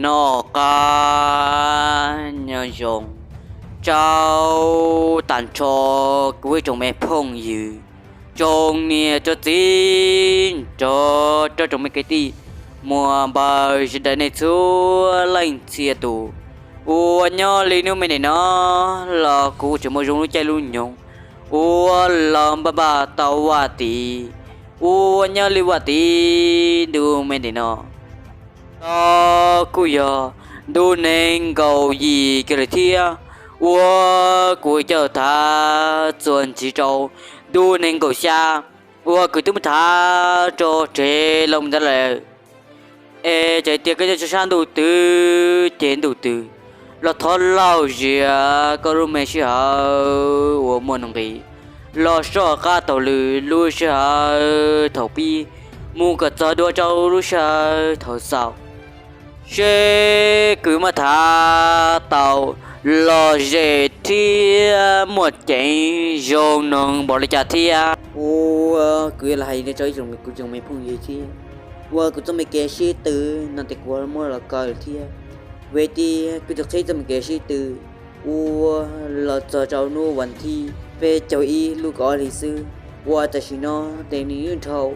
Noj qab nyob zoo rau tag nrho kuv ib tsoom me phooj ywg, tsoom niam tsoom txiv nrog rau tsoom me kwv tij muaj npaws sawv daws nej txhua leej txhia tus uas nyob li hnub me ntawm no los kuv tseem muaj zoo lub caij lub nyoog uas los npaj npaj tau Vaj Tiv uas nyob li Vaj Tiv ntu me ntawm no los kuj yog ntu nees nkaum yim kiag lawm thiab uas kuv coj thav txuas ntxiv rau ntu nees nkaum xya uas kuv twb muab thav rau tseg los mus ntawd lawm. Es txawm tias koj nyob sab ntuj twg ces ntuj twg los thov lauj zias koj lub me sij hawm uas muaj nuj nqis los soj qab taug lw lub sij hawm thaum pib mus kom txog dua rau lub sij hawm thaum xaus, seb kuv muab thav tau lom zem thiab muaj ceev zoo noog npaum li cas thiab. Uas kuv yuav los hais li rau ib tsoom kuv tsoom me phooj ywg thiab, uas kuv txoj me kev sib tw no ces kuv muab los kaw thiab. Vim tias kuv tus qhib txoj me kev sib tw uas los txog rau hnub vas thib peb caug ib lub kaum ob hli xwb, uas tam sim no ces nws yeej dhau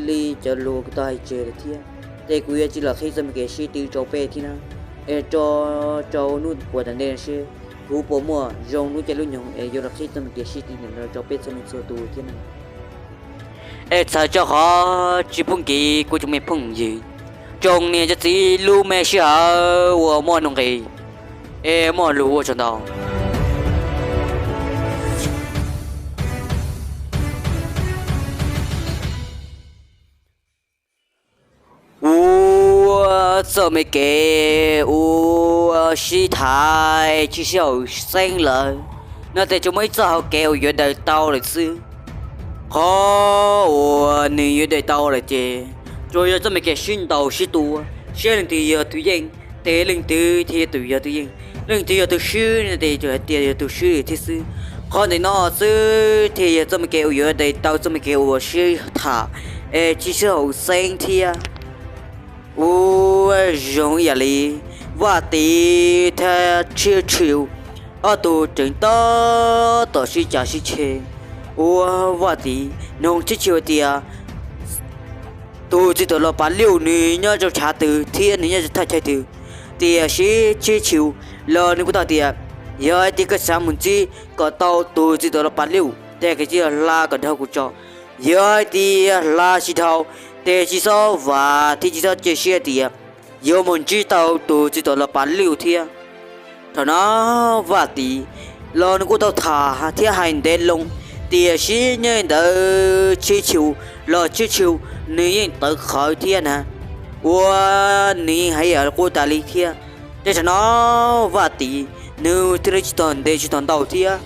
li cov lus kuv tau hais tseg lawm thiab. Ces kuv yuav tsis los qhib txoj me kev sib tw rau peb thiab na, es rau, rau hnub puas tas ntej seb kuv puas muaj zoo lub caij lub nyoog es yuav los qhib txoj me kev sib tw ntawm no rau peb txhua leej txhua tus thiab na. Es txhawm rau qhov tsis pub nkim kuv tsoom me phooj ywg, tsoom niam tsoom txiv lub me sij hawm uas muaj nuj nqis, es muaj lus ua tsaug ntau. Ua txoj me kev ua sib tham tsis sib haum xeeb lawm no ces tsuas muaj ib txoj hau kev uas yuav daws tau lawm xwb. Qhov uas nws yuav daws tau lawm ces tsuas yog txoj me kev sib ntaus sib tua, seb leej twg yog tus yeej, ces leej twg thiaj yog tus yeej. Leej twg yog tus swb no ces tsuas hais tias yog tus swb thiab xwb. Qhov ntawm no xwb thiaj yog txoj me kev uas yuav daws tau txoj me kev uas sib tham es tsis sib haum xeeb thiab. Ua zoo ib yam li Vaj Tiv thiab Tshib Tshis ob tug tseem tab tom sib cav sib ceg, uas Vaj Tiv nug Tshib Tshis tias, tus txiv tuam los pas liuj nws nyob rau chav twg thiab nws nyob rau thaj chaw twg. Tiam sis Tshib Tshis los nws kuj tau tias, yog hais tias koj xav mus ntsib kom tau tus txiv tuam los pas liuj ces koj cia li hla kom dhau kuv tso. Yog hais tias hla tsis dhau, ces tsis txhob vam thiab tsis txhob cia siab tias yuav mus ntsib tau tus txiv tuam los pas liuj thiab. Thaum no Vaj Tiv los nws kuj tau tham thiab hais ntev loo, tiam sis nyob ntawd Tshib Tshis los Tshib Tshis nws yeej tawv qhawv thiab na, uas nws yeej hais yam qub tas li thiab. Ces thaum no Vaj Tiv nws thiaj li tsis tau ntev tsis tau ntau thiab,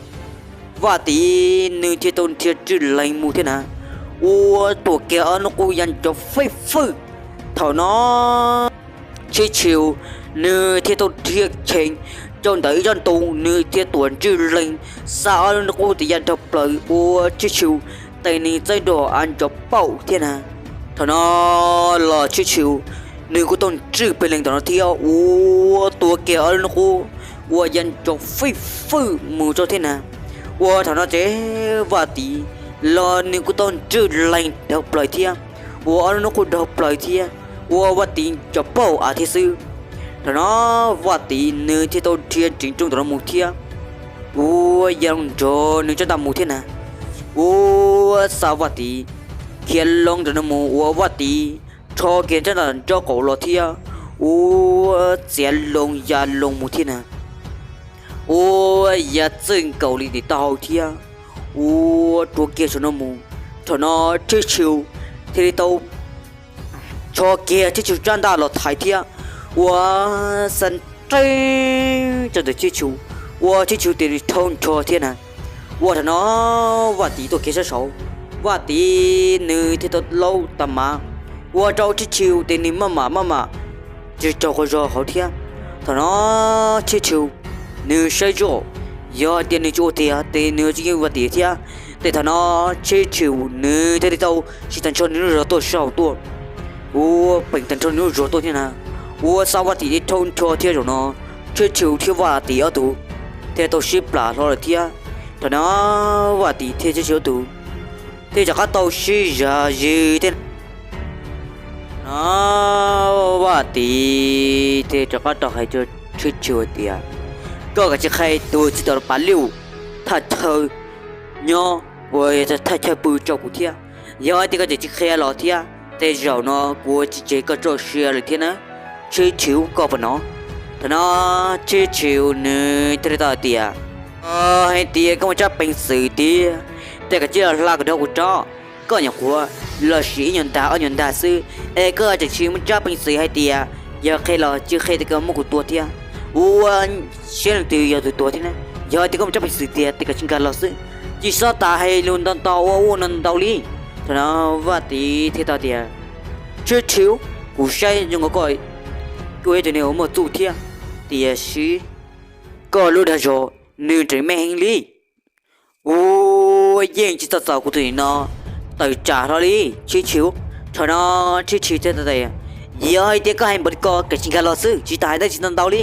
Vaj Tiv nws thiaj tau nrhiav rwj lees mus thiab na, ua tuam kiag ob hnub qub ya nrov fwj fwj. Thaum no Tshib Tshis nws thiaj tau dhia cheem rau ntawm ib tsob ntoo, nws thiaj tuam nrwj lees xa ob hnub qub tias ya nrog plaws ua Tshib Tshis tes nws txawb nrog a nrov pauj thiab na. Thaum no los Tshib Tshis nws kuj tau nrwj pes lees tom no thiab ua tuam kiag ob hnub qub uas ya nrov fwj fwj mus rau thiab na. Ua thaum no ces Vaj Tiv los nws kuj tau nrwj lees dhau plaws thiab, ua ob hnub qub dhau plaws thiab, ua Vaj Tiv nrov pauj av thiab xwb. Thaum no Vaj Tiv nws thiaj tau dhia tseem rooj tom no mus thiab, ua ya loo nrog nws tsob ntaj mus thiab na. Ua xa Vaj Tiv khiav loo tom no mus, ua Vaj Tiv rho kiag tsob ntaj nraub qaum los thiab, ua txiav loo ya loo mus thiab na. Ua ya txwj nkaus li tim taub hau thiab, ua rhuav kiag saum no mus. Thaum no Tshib Tshis thiaj li tau rho kiag Tshib Tshis tsob ntaj los thaiv thiab, ua xa nreeb rau ntawm Tshib Tshis, ua Tshib Tshis tes li rhau nrho thiab na. Ua thaum no Vaj Tiv tuaj kiag sab saud, Vaj Tiv nws thiaj tau laub tas mas, ua rau Tshib Tshis tes nws maj mam maj mam tsis raug quas zog hauv thiab. Thaum no Tshib Tshis nws saib zoj, yog hais tias nws tsis ua tiag ces nws tsis yeej Vaj Tiv thiab. Ces thaum no Tshib Tshis nws thiaj li tau siv tag nrho nws lub zog tuaj sab hauv tuaj, ua peem tag nrho nws lub zog tuaj thiab na. ua xa Vaj Tim dhau nrho thiab. Zaum no Tshwj Tshwm thiab Vaj Tim ob tug thiaj tau sib plam hlo lawm thiab. Thaum no Vaj Tim thiab Tshwj Tshwm ob tug thiaj rov qab tau sib zam zis thiab. Thaum no Vaj Tim thiaj rov qab rau hais rau Tshwj Tshwm hais tias, koj kav tsij qhia tus txiv tom los pas liuj thaj chaw nyob uas thaj chaw pw rau kuv thiab. Yog hais tias koj tseem tsis qhia los thiab, tej zaum no kuv ua tsis tseg koj txoj sia lawm thiab na, Tshwj Tshwm koj puas hnov? Thaum no Tshwj Tshwm nws thiaj li tau hais tias, hais tias koj muaj tsab peev xwm tiag, tej kav tsij los hla kom dhau kuv tso. Koj nyuam qhuav los sim ib nyuag ntag ob nyuag ntag xwb es koj tseem tsis muaj tsab peev xwm hais tias yog qhia los tsis qhia tias koj muab kuv tua thiab. Ua siab leej twg yog tus tuag thiab na? Yog hais tias koj muaj tsab peev xwm tiag, tej kav tsij nkag los xwb, tsis txhob tas hais lus ntau ntau ua ua no ntau li. Thaum no Vaj Tim thiaj tau tias, Tshwj Tshwm, kuv saib zoo nkaus koj, koj yog ib tug neeg uas muaj txuj thiab, tiam sis koj lub dag zog nws tseem me heev li. Ua yeej tsis txhob txaus kuv tus nim no tawm tsam hlo li, Tshwj Tshwm. Thaum no Tshwj Tshwm thiaj tau tias, yog hais tias koj hais npaum li ko, kav tsij nkag los xwb, tsis tas hais dab tsi ntau ntau li.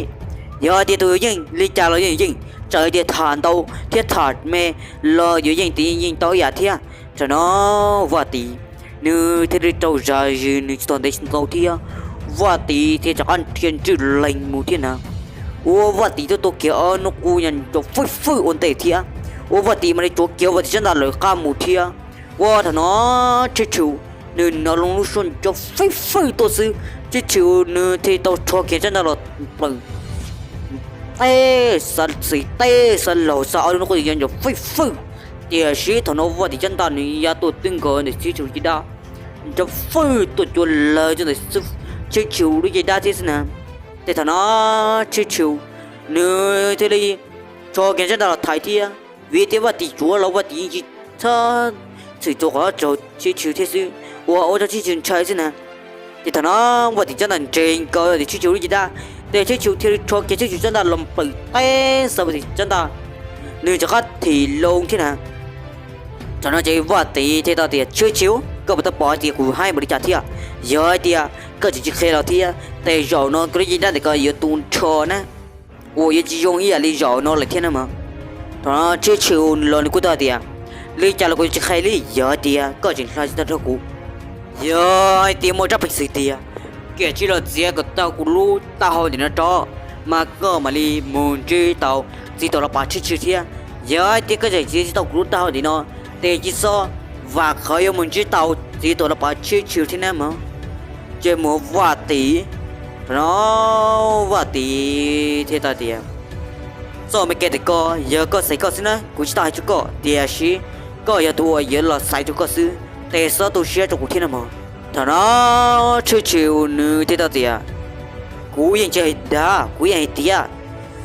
Yog hais tias tus yuav yeej li cas los yeej yuav yeej, txawm hais tias tham ntau thiab tham me los yuav yeej tias yeej tau ib yam thiab. Thaum no Vaj Tim nws thiaj li rau zam zis nws tsis tau ntev tsis ntau thiab, Vaj Tim thiaj rov qab nrhiav ntswj lees mus thiab na. Ua Vaj Tim tuaj tua kiag ob hnub qub nco fwj fwj ua ntej thiab, ua Vaj Tim mam li tsuav kiag Vaj Tim tsab ntaj lawm qab mus thiab. Ua thaum no Tshwj Tshwm nws hnov loo lub suab nco fwj fwj tuaj xwb, Tshwj Tshwm nws thiaj tau rho kiag tsab ntaj los plaws teb xav txis teb xav laug xa ob lub hnub qub nco fwj fwj. Tiam sis thaum no Vaj Tim tsab ntaj nws ya tuaj twb nkaus ntawm Tshwj Tshwm lub caj dab, nco fwj tuaj cuag lawg rau ntawm Tshwj Tshwm lub caj dab thiab xwb na. Ces thaum no Tshwj Tshwm nws thiaj li rho kiag tsab ntaj los thaiv thiab, vim tias Vaj Tim tsuav los Vaj Tim yeej tsis txhob txwm txuas qhov raug Tshwj Tshwm thiab xwb, uas ua rau Tshwj Tshwm ntshai xwb na. Ces thaum no Vaj Tim tsab ntaj nres nkaus ntawm Tshwj Tshwm lub caj dab, ces Tshwj Tshwm thiaj li rho kiag Tshwj Tshwm tsab ntaj los plaws teb xav Vaj Tim tsab ntaj, nws rov qab thim loo thiab na. Thaum no ces Vaj Tim thiaj tau tias, Tshwj Tshwm, koj puas tau pom hais tias kuv haib npaum li cas thiab? Yog hais tias koj tseem tsis qhia los thiab, tej zaum no koj lub caj dab ntawm ko yuav tu nrho na, uas yuav tsis zoo ib yam li zaum no lawm thiab na mog. Thaum no Tshwj Tshwm los nws kuj tau tias, li cas los kuv tsis qhia li, yog hais tias koj tseem hla tsis tau rau kuv. Yog hais tias muaj tsab peev xwm tiag, kav tsij los txiav kom tau kuv lub taub hau ntawm no rau, mas koj mam li mus ntsib tau txiv tuam los pas Tshwj Tshwm thiab. Yog hais tias koj tseem txiav tsis tau kuv lub taub hau ntawm no, ces tsis txhob vam qhov yuav mus ntsib tau txiv tuam los pas Tshwj Tshwm thiab na mog. Ces mus Vaj Tim. Thaum no Vaj Tim thiaj tau tias, txoj me kev ntawm ko yog koj xaiv koj xwb na, kuv tsis tau hais rau koj, tiam sis koj yog tus uas yuav los xaiv rau koj xwb, ces txhob tu siab rau kuv thiab na mog. Thaum no Tshwj Tshwm nws thiaj tau tias, kuv yeej tsis hais dag, kuv yeej hais tiag,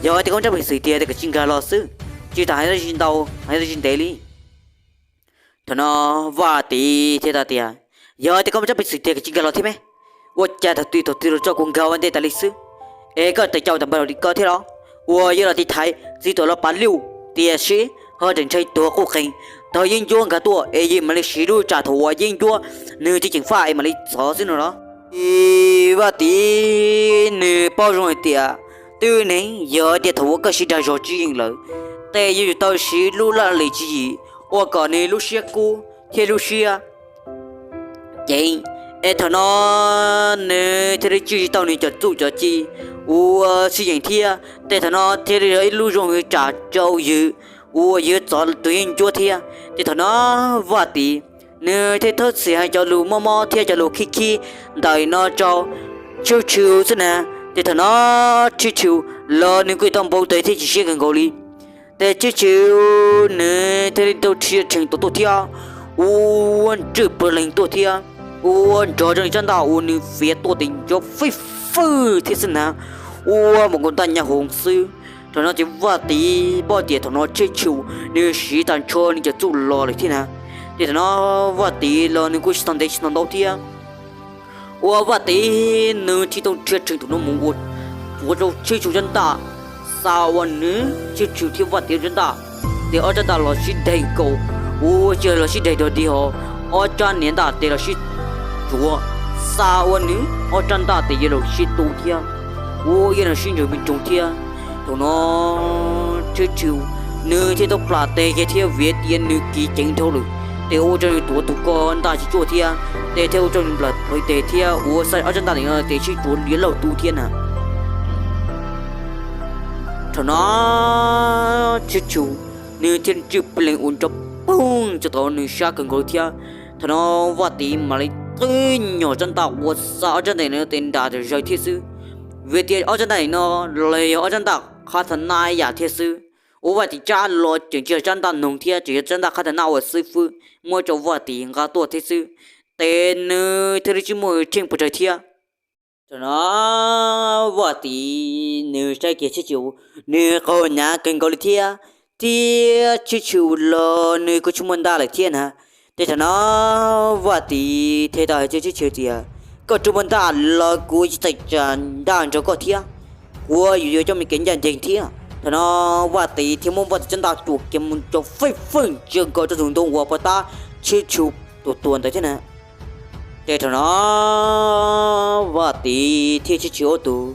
yog hais tias koj muaj tsab peev xwm tiag ces kav tsij nkag los xwb, tsis tas hais dab tsi ntau, hais dab tsi ntev li. Thaum no Vaj Tim thiaj tau tias, yog hais tias koj muaj tsab peev xwm tiag kav tsij nkag los thiab me, ua cas thaum twg thaum twg los tso kuv nkag ua ntej tas li xwb, es koj tseem caum tawm npawg los li ko thiab los? Uas yuav los tiv thaiv txiv tuam los pas Liuj, tiam sis ho tseem ntshai tuag quj qees, thaum Yeeb Ncuab nkag tuaj es yus mam li siv lub tsam thaum uas Yeeb Ncuab nws tsis ceev faj es mam li txov xwb no los? Ces Vaj Tim nws paub zoo hais tias, twb neeg yog tias thaum uas koj siv dag zog tsis yeej lawm, tej yuav tsum tau siv lub laj lim tswv yim ua kom nws lub siab kub thiab lub siab ceev, es thaum no nws thiaj li tswj tsis tau nws cov txuj cov ci uas tsis yeej thiab, ces thaum no thiaj li yog ib lub zoo tsam rau yus uas yus txov tus Yeeb Ncuab thiab. Ces thaum no Vaj Tim nws thiaj thov txim hais cov lus mob mob thiab cov lus khib khib ntawm no rau Tshwj Tshwm xwb na. Ces thaum no Tshwj Tshwm los nws kuj tau npau taws thiab chim siab kawg nkaus li. Ces Tshwj Tshwm nws thiaj li tau rhia rhees tuaj thiab, ua ntswj pawg leeg tuaj thiab, ua nrog rau nws tsab ntaj uas nws fiav tuaj tes nco fwj fwj thiab xwb na, ua npaum nkaus ntaj nyaj hoov xwb. Thaum no ces Vaj Tim paub tias thaum no Tshwj Tshwm nws siv tag nrho nws cov txuj los lawm thiab na. Ces thaum no Vaj Tim los nws kuj tsis tau ntev tsis tau ntau thiab, uas Vaj Tim nws thiaj tau rhia rhees tus no mus ua tsuav rau Tshwj Tshwm tsab ntaj, xa uas nws Tshwj Tshwm thiab Vaj Tim tsab ntaj, ces ob tsab ntaj los sib daig nkaus, ua cas los sib daig dog dig ho, ob tsab niam ntaj ces los sib tsuav xa ua nws ob rab ntaj tes yuav los sib tu thiab, ua ib lo sib ntsws me ntsoog thiab. Thaum no Tshwj Tshwm nws thiaj tau plam tes kiag thiab vim tias nws kiv ceev dhau lawm, tes ua rau nws tuav tus ko ntaj tsis tsuaj thiab, tes thiaj ua rau nws nplawm plawv tes thiab ua xa ob rab ntaj ntawm no tes sib tsuav liab laug tu thiab na. Thaum no Tshwj Tshwm nws thiaj ntswj plees ua nrov poog txog tau nws sab kawg nkaus thiab. Thaum no Vaj Tiv mam li qw nyog rab ntaj ua xa ob rab ntaj ntawm no tes nram tawm zawg thiab xwb, vim tias ob rab ntaj ntawm no los yog ob rab ntaj qhab tha naj ib yam thiab xwb. Ua Vaj Tiv tsab los tseem tsis yog tsab ntaj noog thiab, tseem yog tsab ntaj qhab tha naj uas xib fwb muab rau Vaj Tiv nqa tuaj thiab xwb, tes nws thiaj li tsis muaj tsheej puas tsawg thiab. Thaum no Vaj Tiv nws saib kiag Tshwj Tshwm, nws qaug nyav kawg nkaus li thiab, thiab Tshwj Tshwm los nws kuj tsis muaj ntaj lawm thiab na. Ces thaum no Vaj Tiv thiaj tau hais rau Tshwj Tshwm tias, koj tsuas muaj ntaj los kuv tsis txais tsam ntaj nrog koj thiab, kuv yuav yuav coj me kev ncaj ncees thiab. Thaum no Vaj Tiv thiaj muab Vaj Tiv tsab ntaj cuam kiag mus rau feej feej ntsia nkaus rau tus ntoo uas pov tab Tshwj Tshwm tus tuag ntawd thiab na. Ces thaum no Vaj Tiv thiab Tshwj Tshwm ob tug,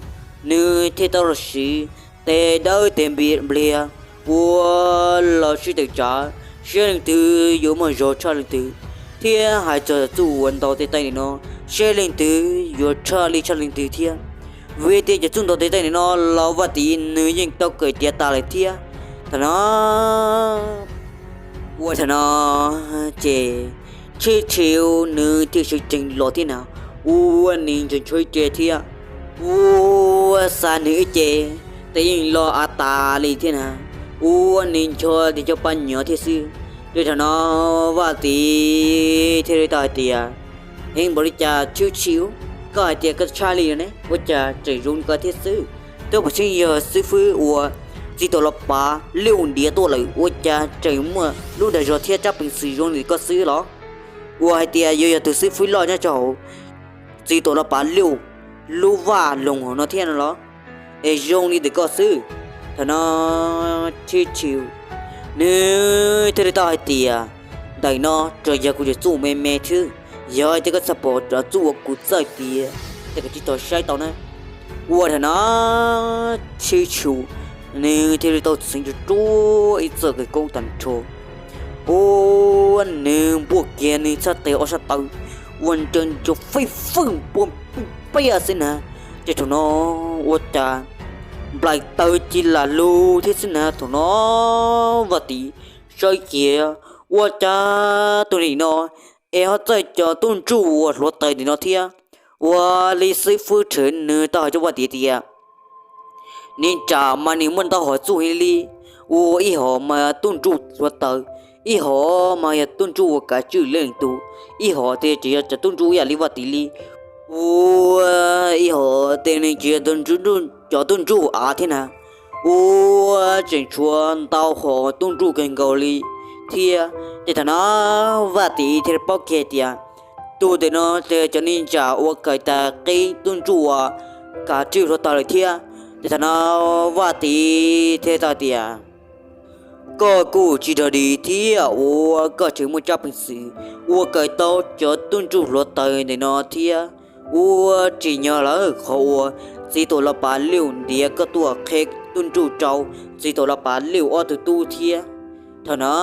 nws thiaj tau los siv tes dawb tes npliag ua los sib tawm tsam, seb leej twg yuav muaj zog tshaj leej twg, thiab hais txog txuj uas ntaus tes taw ntawm no, seb leej twg yuav tshaj li tshaj leej twg thiab. Vim tias cov txuj ntaus tes taw ntawm no los Vaj Tiv nws yeej tau kawm tiav tas lawm thiab. Thaum no ua thaum no ces Tshwj Tshwm nws thiaj sawv tsees los thiab na, ua nws ntshai ntshai ib ce thiab, ua xa nws ib ce, tes yeej los av tas li thiab na, ua nws ncho tes ncho pa nyuam thiab xwb. Ces thaum no Vaj Tiv thiaj li tau hais tias, heev npaum li cas Tshwj Tshwm, koj hais tias koj tshaj li ne, ua cas tseem zoo li ko thiab xwb? Twb pom tseeb yog xib fwb uas txiv tuam los pav liaj u ntiav tuaj lawm, ua cas tseem muaj lub dag zog thiab tsab peev xwm zoo li koj xwb los? Ua hais tias yuav yog tus xib fwb loj nyob rau hauv txiv tuam los pav liaj u lub vaj loog hauv no thiab no los? Es zoo li ntawm koj xwb. Thaum no Tshwj Tshwm nws thiaj li tau hais tias, ntawm no tsuas yog kuv cov txuj me me xwb, yog tias koj xav pom cov txuj uas kuv txawj tiav, ces koj tsis tau saib tau na. Ua thaum no Tshwj Tshwm nws thiaj li tau txeev rau ruaj ib txoj khawv koob tag nrho, ua nws npuaj kiag nws txhais tes ob sab taw, ua nrov nrov feej feej npuaj pij piaj xwb na. Ces thaum no ua cas nplaim taws ci lam lug thiab xwb na. Thaum no Vaj Tiv saib kiag, ua cas tus nim no es ho txawj cov tub ntsuj uas hluav taws ntawm no thiab. Ua li xib fwb rhawv nws tau hais rau Vaj Tiv tias, nws tsam mas nws muaj ntau hom txuj heev li, ua ib hom mas tub ntsuj hluav taws, ib hom mas yog tub ntsuj uas kav tswj leej twg, ib hom ces tsis yog cov tub ntsuj ib yam li Vaj Tiv li, ua ib hom ces nws tsis yog cov tub ntsuj av thiab na, ua tseem tshuav ntau hom tub ntsuj kawg nkaus li thiab. Ces thaum no Vaj Tiv thiaj li paub kiag tias, tus ntawm no ces cov neeg tsam uas kawm tas qib tub ntsuj uas kav tswj hluav taws lawm thiab. Ces thaum no Vaj Tiv thiaj tau tias, koj kuj tsis dog dig thiab uas koj tseem muaj tsab peev xwm uas kawm tau cov tub ntsuj hluav taws ntawm no thiab. Ua tsim nyog lawm qhov uas txiv tuam los pav liaj u ntiav koj tuaj qheb tub ntsuj rau txiv tuam los pav liaj u ob tug tub thiab. Thaum no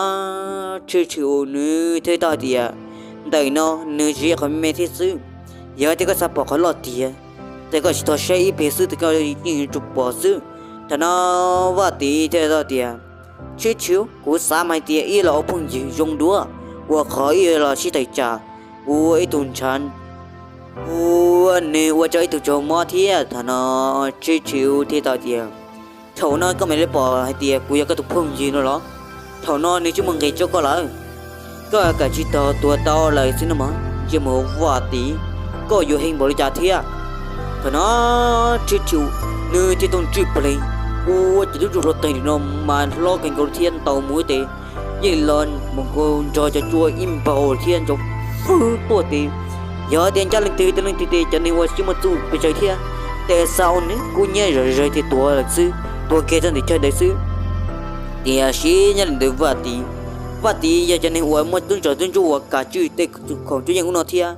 Tshwj Tshwm nws thiaj tau hais tias, ntawm no nws tsis yog qhov me me thiab xwb, yog tias koj xav pom qhov loj tiag, ces koj tsis tau saib ib pliag xwb ces koj yeej yuav tsum pom xwb. Thaum no Vaj Tiv thiaj tau tias, Tshwj Tshwm, kuv xav mas hais tias ib los ua phooj ywg zoo dua, ua qhov ib los sib tawm tsam, ua ib tug ntshav, ua nws ua rau ib tug tsaug mob thiab. Thaum no Tshwj Tshwm thiaj tau tias, thaum no koj mam li pom hais tias kuv yog koj tus phooj ywg no los? Thaum no nws tsis muaj nqis rau koj lawm, koj kam tsis tau tuag tau lawm xwb no mas ntsej muag Vaj Tiv, koj yuav heev npaum li cas thiab? Thaum no Tshwj Tshwm nws thiaj tau ntswj plees, ua ces tub ntsuj hluav taws ntawm no mas hlob kawg nkaus thiab ntaus mus ib tes yeej los mus nkaus nrog cov tsua ib npaug thiab nrov fwb tuaj tes, yog tias ncaj leej twg tes leej twg tes cov neeg uas tsis muaj txuj pes tsawg thiab, tes xa ua nws kub hnyiab zom zaws ces tuag lawm xwb, tuag kiag txog ntawm chaw ntawd xwb. Tiam sis nyob li ntawd Vaj Tiv, Vaj Tiv yog cov neeg uas muaj tub ntsuj tub ntsuj uas kav tswj tej khoom cuab yeej ub no thiab.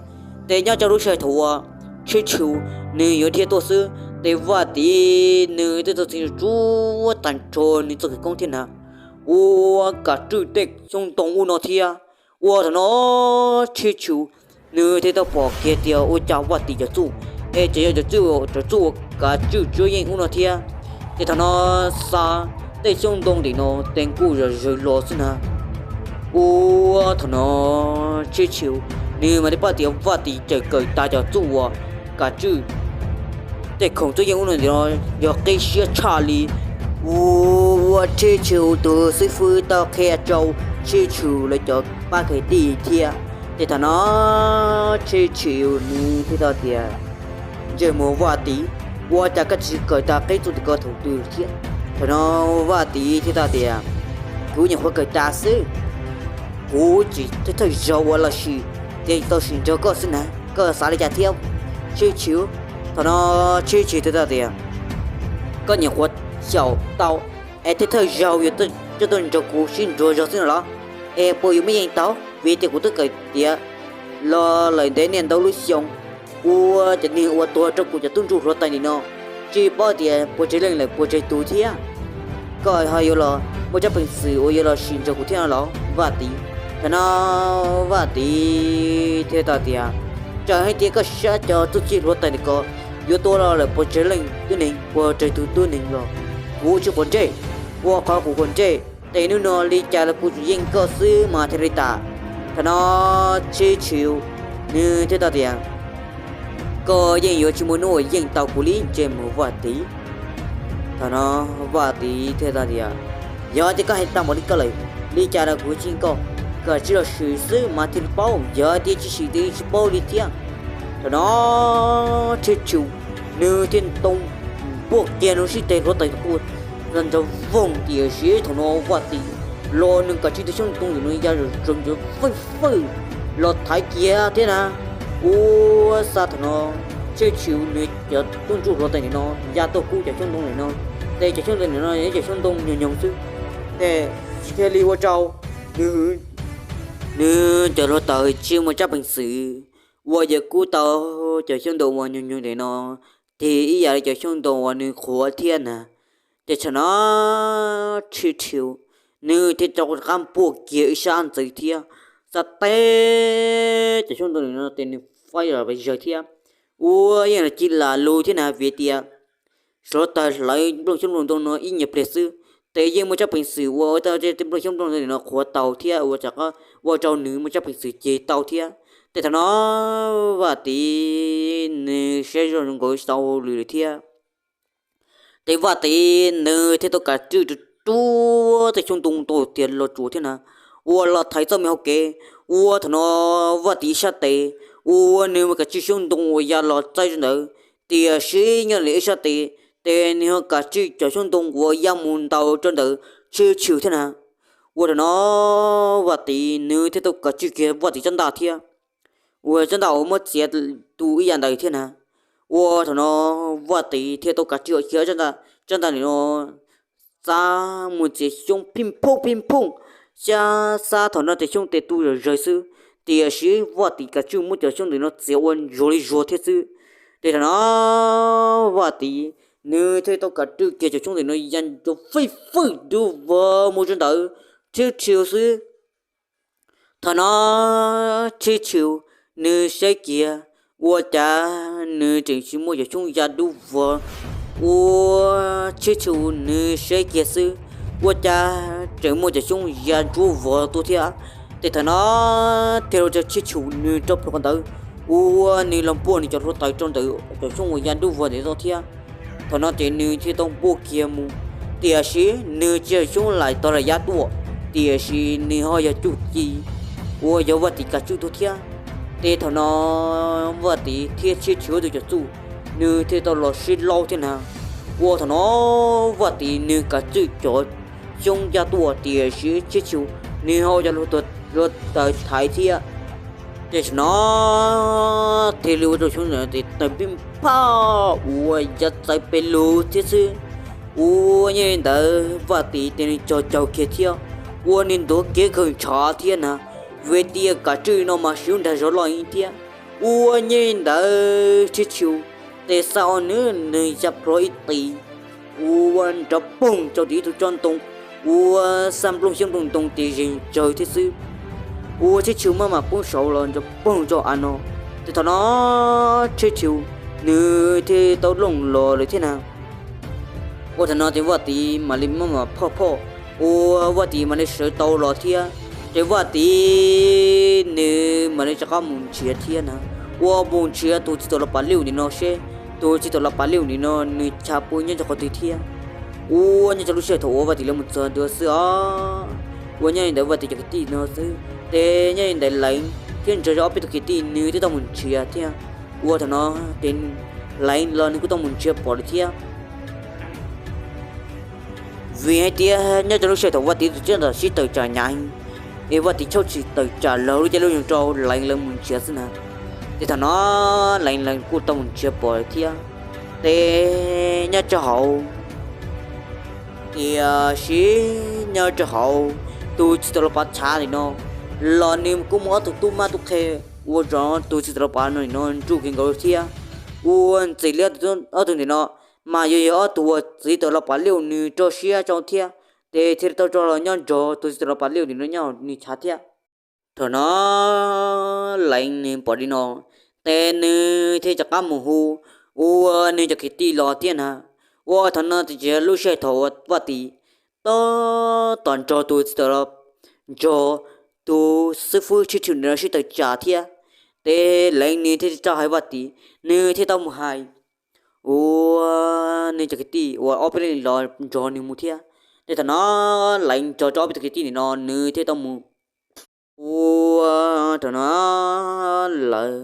Ces nyob rau lub sij hawm thaum uas Tshwj Tshwm nws yuav dhia tuaj xwb, ces Vaj Tiv nws twb tau txi tsuab tag nrho nws txoj khawv koob thiab na, ua Kav Tswj tej xyoob ntoo ub no thiab. Ua thaum no Tshwj Tshwm nws thiaj tau pom kiag tias ua cas Vaj Tiv cov txuj es tseem yog cov txuj, cov txuj uas Kav Tswj tsuab yeej ub no thiab. Ces thaum no xa tej xyoob ntoo tim no ces kuj zom zaws los xwb na. Ua thaum no Tshwj Tshwm nws mam li pom tias Vaj Tiv tseem kawm tas cov txuj uas Kav Tswj tej khoom tsuab yeej ub no ntawm no yog qib siab tshaj li. Ua Tshwj Tshwm tus xib fwb tau qhia rau Tshwj Tshwm lawv cov pab kwv tij thiab. Ces thaum no Tshwj Tshwm nws thiaj tau tias, ntsej muag Vaj Tiv, ua cas koj tsis kawm tas qib txuj tim ko thaum twg thiab? Thaum no Vaj Tiv thiaj tau tias, kuv nyuam qhuav kawm tas xwb, kuv tsis thawj zaug ua los sis, ces tau sim nrog koj xwb na, koj xav li cas thiab Tshwj Tshwm? Thaum no Tshwj Tshwm thiaj tau tias, koj nyuam qhuav xyaum tau es thiaj thawj zaug yuav coj tuaj nrog kuv sib nrug zog xwb no los? Es puas yuav muaj yeej tau? Vim tias kuv twb kawm tiav los lawm ntev niaj ntau lub xyoo, ua cov neeg uas tuag rau kuv cov tub ntsuj hluav taws nim no tsis paub tias puas tsawg leej lawm puas tsawg tus thiab. Koj ho yuav los muaj tsab peev xwm uas yuav los sim nrog kuv thiab no los Vaj Tiv? Thaum no Vaj Tiv thiaj tau tias, txawm hais tias koj saib cov tub ntsuj hluav taws ntawm ko yuav tuag los lawm puas tsawg leej tub neeg, puas tsawg tus tub neeg los kuv tsis quav ntsej. Ua qhov kuv quav ntsej ces hnub no li cas los kuv tsuas yeej koj xwb mas thiaj li tas. Thaum no Tshwj Tshwm nws thiaj tau tias, koj yeej yuav tsis muaj hnub uas yeej tau kuv li ntsej muag Vaj Tiv. Thaum no Vaj Tiv thiaj tau tias, yog tias koj hais tau npaum li koj lawm, li cas los kuv tsis yeej koj, koj tsis los sim xwb mas thiaj li paub, yog tias tsis sim ces tsis paub li thiab. Thaum no Tshwj Tshwm nws thiaj tau npuaj kiag nws sib teg hluav taws tuaj nrov voog, tiam sis thaum no Vaj Tiv los nws kav tsij tus xyoob ntoo ntawm no ya zom zaws fwj fwj los thaiv kiag thiab na. Ua xa thaum no Tshwj Tshwm nws cov tub ntsuj hluav taws ntawm no ya tuaj kub cov xyoob ntoo ntawm no, ces cov xyoob ntoo ntawm no yog cov xyoob ntoo nyoog nyoog xwb, ces thiaj li ua rau nws, nws cov hluav taws tsis muaj tsab peev xwm uas yuav kub tau cov xyoob ntoo uas nyoog nyoog ntawm no tig ib yam li cov xyoob ntoo uas nws qhuav thiab na. Ces thaum no Tshwj Tshwm nws thiaj rov qab npuaj kiag ib sab ntxwv thiab, xa teb cov xyoob ntoo ntawm no ces nws faib los pes zawg thiab. Ua yeej los ci lam lug thiab na, vim tias hluav taws hlawv nplooj xyoob nplooj ntoo no ib nyuag pliag xwb, ces yeej muaj tsab peev xwm uas ua tau tej nplooj xyoob nplooj ntoo ntawm no qhuav tau thiab ua rov qab ua rau nws muaj tsab peev xwm ceg tau thiab. Ces thaum no Vaj Tiv nws saib zoj zoo nkaus tsis tau hauj lwm lawm thiab. Ces Vaj Tiv nws thiaj tau kav tswj rub rub tej xyoob ntoo ntau tiag los tsuas thiab na, ua los thaiv txoj me hauv kev. Ua thaum no Vaj Tiv ib sab tes, ua nws mus kav tswj xyoob ntoo uas ya los txaij rau ntawd, tiam sis nyob li ib sab tes, ces nws ho kav tswj cov xyoob ntoo uas ya mus ntaus rau ntawm Tshwj Tshwm thiab na. Ua thaum no Vaj Tiv nws thiaj tau kav tswj kiag Vaj Tiv tsab ntaj thiab, ua tsab ntaj uas muab txiav tu ib yam ntawd thiab na. Ua thaum no Vaj Tiv thiaj tau kav tswj kiag tsab ntaj, tsab ntaj ntawm no xab mus txiav xyoob phij phooj phij phooj, xyab xab thaum no ces xyoob tes tu zom zaws xwb, tiam sis Vaj Tiv kav tswj muab cov xyoob ntawm no txiav ua zuag li zuag thiab xwb. Ces thaum no Vaj Tiv nws thiaj tau kav tswj kiag cov xyoob ntawm no ya nrov fwj fwj dub vog mus rau ntawm Tshwj Tshwm xwb. Thaum no Tshwj Tshwm nws saib kiag, ua cas nws tseem tsis muaj cov xyoob ya dub vog. Ua Tshwj Tshwm nws saib kiag xwb, ua cas tseem muaj cov xyoob ya ntsuab vog tuaj thiab. Ces thaum no thiaj ua rau Tshwj Tshwm nws rau plhuav qhov ntawd, ua nws los npuaj nws cov hluav taws rau ntawm cov xyoob uas ya dub vog ntawd thiab. Thaum no ces nws thiaj tau npuaj kiag mus, tiam sis nws tsis yog xyoob laim tog lam ya tuaj, tiam sis nws ho yog cuj ci uas yog Vaj Tiv kav tswj tuaj thiab. Ces thaum no Vaj Tiv thiab Tshwj Tshwm tus cov txuj nws thiaj tau los sib laub thiab na. Ua thaum no Vaj Tiv nws kav tswj cov xyoob ya tuaj, tiam sis Tshwj Tshwm nws ho cov hluav taws thaiv thiab. Ces thaum no thiaj li ua rau xyoob ntawm no ces tawg pij phaj uas ya txawv pes lug thiab xwb. Ua nyob li ntawd Vaj Tiv ces nws cog caug kiag thiab, ua nws ntuav kiag kawg ntshav thiab na, vim tias kav tswj no mas siv nrag zog loj thiab. Ua nyej ntawd Tsheb Tshiu tes xa o nws, nws ya plho ib tis, ua nrov poog rau tim ib tug tsob ntoo, ua xa nplooj xyoob nplooj ntoo tes zeeg tsawg thiab xwb. Ua Tsheb Tshiu maj mam poob saud los nrov poog rau av no. Ces thaum no Tsheb Tshiu nws thiaj tau looj los lawm thiab na. Ua thaum no ces Vaj Tiv mam li maj mam phoj phoj, ua Vaj Tiv mam li sawv tau los thiab. Ces Vaj Tiv nws mam li rov qab mus nrhiav thiab na, ua mus nrhiav tus txiv tawm los pas liuj nim no seb tus txiv tawm los pas liuj nim no nws chav puas nyob rau qhov twg thiab. Ua nyob rau lub sij hawm thaum uas Vaj Tiv lawv mus txog ntua xwb os, ua nyob li ntawd Vaj Tiv cov kwv tij no xwb ces nyob li ntawd Leev thiab nrog rau ob peb tug kwv tij nws twb tau mus nrhiav thiab. Ua thaum no ces Leev los nws kuj tau mus nrhiav pom lawm thiab. Vim hais tias nyob rau lub sij hawm thaum Vaj Tiv tus txiv tawm sib tawm tsam hnyav heev, es Vaj Tiv tshawb tsis tawm tsam los lub caij lub nyoog rau Leev lawv mus nrhiav xwb na. Ces thaum no Leev lawv kuj tau mus nrhiav pom lawm thiab. Ces nyob rau hauv, tiam sis nyob rau hauv tus txiv tawm los pas chav nim no los nws kuj muaj ob tug tub mab tub qhe ua rau tus txiv tawm los pas no nim no nruj kawg nkaus thiab. Ua ntxiv li ob tug nim no mas yuav yog ob tug uas txiv tawm los pas liuj nws rau siab rau thiab, ces thiaj li tau tso los nyob nrog tus txiv tawm los pas liuj nim no nyob nws chav thiab. Thaum no Leev nws pom li no, ces nws thiaj rov qab mus hu ua nws cov kwv tij los thiab na. Ua thaum no ces yog lub sij hawm thaum uas Vaj Tiv tab tom nrog tus txiv tawm los, nrog tus xib fwb Tsheb Tshiu nim no sib tawm tsam thiab. Ces Leev nws thiaj tau hais Vaj Tiv, nws thiaj tau mus hais ua nws cov kwv tij uas ob peb leeg los nrog nws mus thiab. Ces thaum no Leev nrog rau ob peb tug kwv tij nim no nws thiaj tau mus. Ua thaum no lawv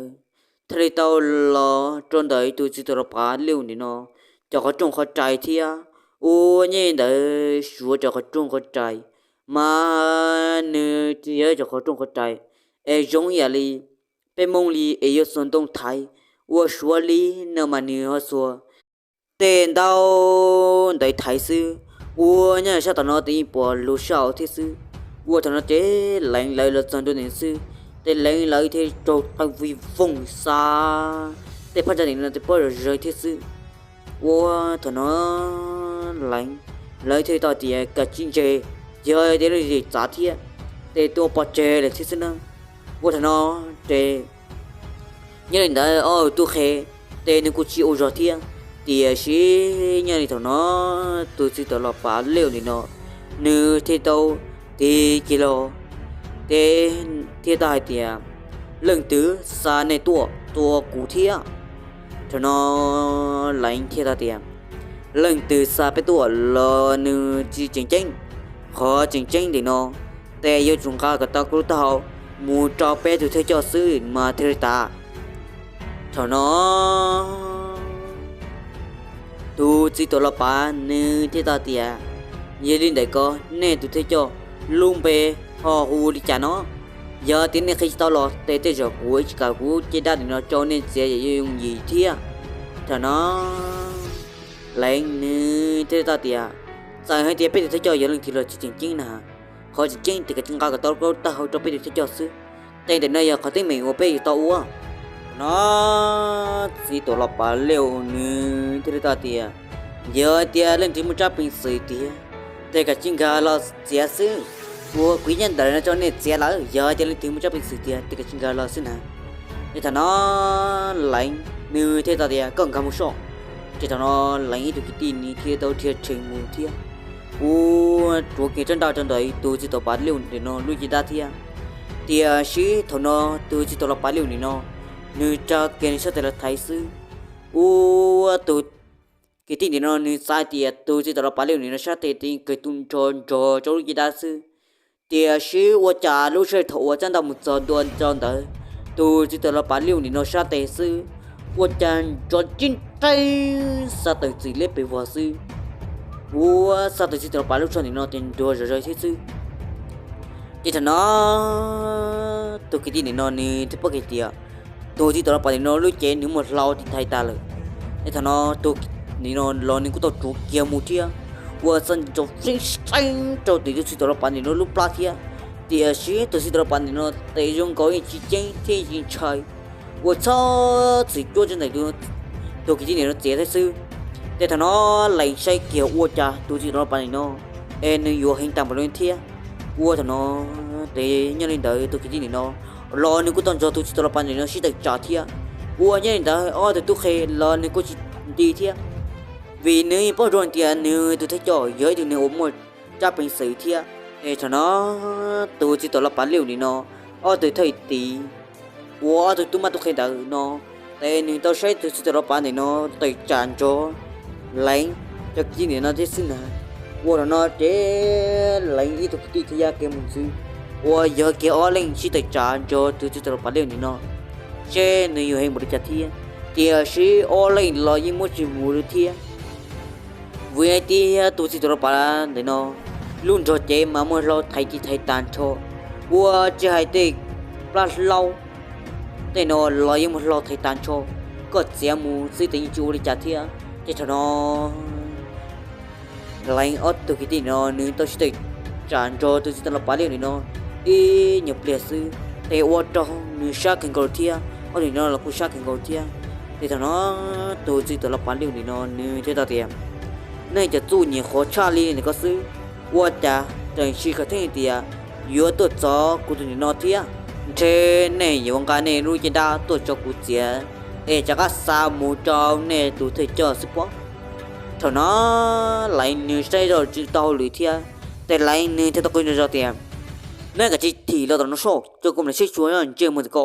thiaj li tau los rau ntawm tus txiv tawm los pas liuj nim no cov qhov rooj qhov rais thiab. Ua nyob li ntawd Suav cov qhov rooj qhov rais mas nws yog cov qhov rooj qhov rais es zoo ib yam li peb Hmoob li es yuav xuas ntoo thaiv, ua Suav li no mas nws ho xuas tej ntaub ntawv thaiv xwb. Ua nyob sab tom no ces yeej pom lus sab hauv thiab xwb. Ua thaum no ces Leev lawv los txog ntua ntawd xwb, ces Leev lawv thiaj raug qw vij voog xa tej phab ntsa nim no tej pob zog zog thiab xwb. Ua thaum no Leev lawv thiaj tau tias kav tsij ntse, yog tias leej twg txav thiab ces tuaj pov tseg lawm thiab xwb na. Ua thaum no ces nyob li ntawd ob tug qhe ces nws kuj tsis ua zog thiab, tiam sis nyob li thaum no tus txiv tawm los pas liuj nim no nws thiaj tau tig kiag los, ces thiaj tau hais tias, leej twg xa nej tuaj tua kuv thiab? Thaum no Leev thiaj tau tias, leej twg xa peb tuaj los nws tsis tseem ceeb. Qhov tseem ceeb ntawm no ces yuav tsum nqa kom tau kuv lub taub hau mus rau peb tug thawj coj xwb mas thiaj li tas. Thaum no tus txiv tawm los pas nws thiaj tau tias, yog li ntawd ko, nej tus thawj coj lub npe ho hu li cas no? Yog tias nej qhia tsis tau los ces tej zaum kuv ib tsis kam kuv caj dab nim no rau nej txiav yuav yooj yim thiab. Thaum no Leev nws thiaj tau tias, txawm hais tias peb tus thawj coj yog leej twg los tsis tseem ceeb na, qhov tseem ceeb ces kav tsij nqa kom tau lub taub hau rau peb tus thawj coj xwb. Tej ntawm no yog qhov teeb meem uas peb yuav tau ua. Thaum no txiv tawm los pas liuj nws thiaj li tau tias, yog tias leej twg muaj tsab peev xwm tiag ces kav tsij nkag los txiav xwb. Ua kuv nyob ntawm no rau nej txiav lawm, yog tias leej twg muaj tsab peev xwm tiag ces kav tsij nkag los xwb na. Ces thaum no Leev nws thiaj tau tias, koj nkag mus soj. Ces thaum no Leev ib tug kwv tij nws thiaj tau dhia rhees mus thiab, ua rhuav kiag rab ntaj rau ntawm tus txiv tawm pas liuj nim no lub caj dab thiab. Tiam sis thaum no tus txiv tawm los pas liuj nim no nws tsa kiag nws sab tes los thaiv xwb. Ua tus kwv tij nim no nws xav tias tus txiv tawm los pas liuj nim no sab tes twb kawg tu nrho nrog rau lub caj dab xwb. Tiam sis ua cas lub sij hawm thaum uas rab ntaj mus txog ntua rau ntawd, tus txiv tawm los pas liuj nim no sab tes xwb, ua cas nrov tib nreeb xa tawm txim liab pes vog xwb. Ua xa tawm txiv tawm los pas lub tsho nim no ces nrov zom zaws thiab xwb. Ces thaum no tus kwv tij nim no nws thiaj paub kiag tias tus txiv tawm los pas nim no lub cev nws muaj hlau tiv thaiv tas lawm. Es thaum no tus nim no los nws kuj tau rhuav kiag mus thiab, ua xa nrov seeb seeb rau tus txiv tawm los pas nim no lub plab thiab. Tiam sis tus txiv tawm los pas nim no tes zoo nkaus yeej tsis ceeb thiab yeej ntshai. ua txhob txwm cuab tsis ntawm tus kwv tij nim no txiav thiab xwb. Ces thaum no Leev saib kiag ua cas tus txiv tawv los pav nim no es nws yuav heev tag npaum li thiab. Ua thaum no ces nyob li ntawd tus kwv tij nim no los nws kuj tau nrog tus txiv tawv los pav nim no sib tawm tsam thiab. Ua nyob li ntawd ob tug tub qhe los nws kuj tsis nti thiab, vim nws paub zoo tias nws tus thawj coj yog ib tug neeg uas muaj tsab peev xwm thiab. Es thaum no tus txiv tawv los pav liaj nim no ob tug thawj tiv uas ob tug tub mab tub qhe ntawd no, ces nws tau saib tus txiv tawv los pav nim no tawm tsam nrog Leev cov kwv tij nim no thiab xwb ntag. Ua thaum no ces Leev ib tug kwv tij thiab ya kiag mus xwb, uas yog kiag ob leeg sib tawm tsam nrog tus txiv tawv los pav liaj nim no seb nws yuav heev npaum li cas thiab. Tiam sis ob leeg los yeej muab tsis mus li thiab, vim hais tias tus txiv tawv los pav ntawm no lub nrog cev mas muaj hlau thaiv ci thaiv tag nrho, ua tsis hais tej plab hlaub tej no los yeej muaj hlau thaiv tag nrho, koj txiav mus xwb ces yeej tsis ua li cas thiab. Ces thaum no Leev ob tug kwv tij no nws tau sib tawm tsam nrog tus txiv tawv los pav liaj nim no ib nyuag pliag xwb, ces ua rau nws sab kawg nkaus thiab, ob tug no los kuj sab kawg nkaus thiab. Ces thaum no tus txiv tawv los pav liaj nim no nws thiaj tau tias, nej cov txuj nyuam qhuav tshaj li ntawm ko xwb, ua cas tseem tsis khav theeb tias yuav tuaj txov kuv tus nim no thiab? Ntshe nej yuav nqa nej lub caj dab tuaj tso kuv txiav es rov qab xa mus rau nej tus thawj coj xwb pob. Thaum no Leev nws saib zoj tsis tau hauj lwm thiab, ces Leev nws thiaj tau qw zog zog tias, nej kav tsij thim los tom no soj, coj kuv mam li saib xyuas ntsej muag ntawm ko